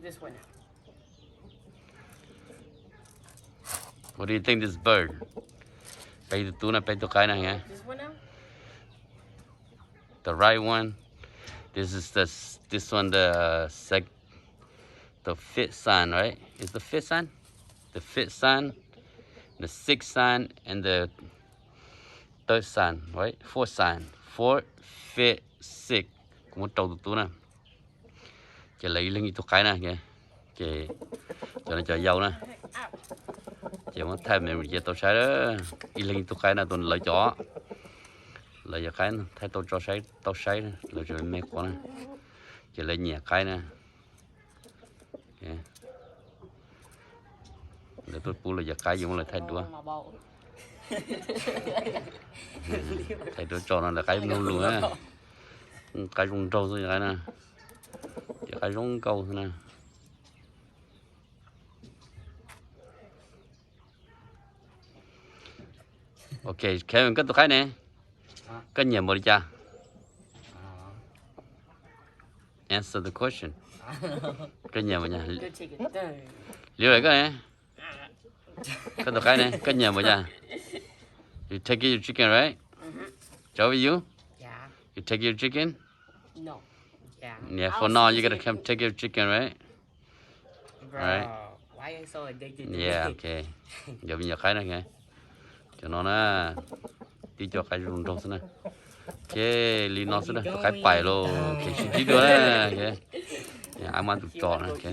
This one now. What do you think this bird? Peb tus tub na, peb tus qaib na, yeah? This one now? The right one. This is the s- this one the sec the fifth son, right? Is the fifth son? The fifth son, the sixth son, and the third son, right? Fourth son. Four, fifth, six. Kuv muab rau tus tub na. Ces lawv ib leeg ib tug qaib na, ces cov no cov yau na. Ces muab thaij me cia tau saib, ib leeg ib tug qaib na, tus lawv cov, lawv cov qaib thaij tau tso saib, tau saib, lawv tseem me quav na. Ces lawv nyiam qaib na. Lawv tuaj pub lawv cov qaib, yuav muab lawv thaij duab. Thaij duab tso no lawv qaib mloog lus na. Qaib zoo nraug xwb cov qaib na. Cov qaib zoo nkauj xwb na. Ok, Kevin, koj tus qaib ne, koj nyiam npaum li cas? Answer the question. Koj nyiam npaum cas? Liv, koj ne, koj tus qaib ne, koj nyiam npaum cas? You take your chicken, right? Jovi, you? You take your chicken? Yeah, for now you gotta come take your chicken, right? Right. Yeah, ok. Cov me nyuam qaib na, cov no na, tib co qaib zoo nraug xwb na. Ok, li no xwb na, tus qaib pais los, ok, sib ntsib dua na, ok. Ab mab tus tso na, ok.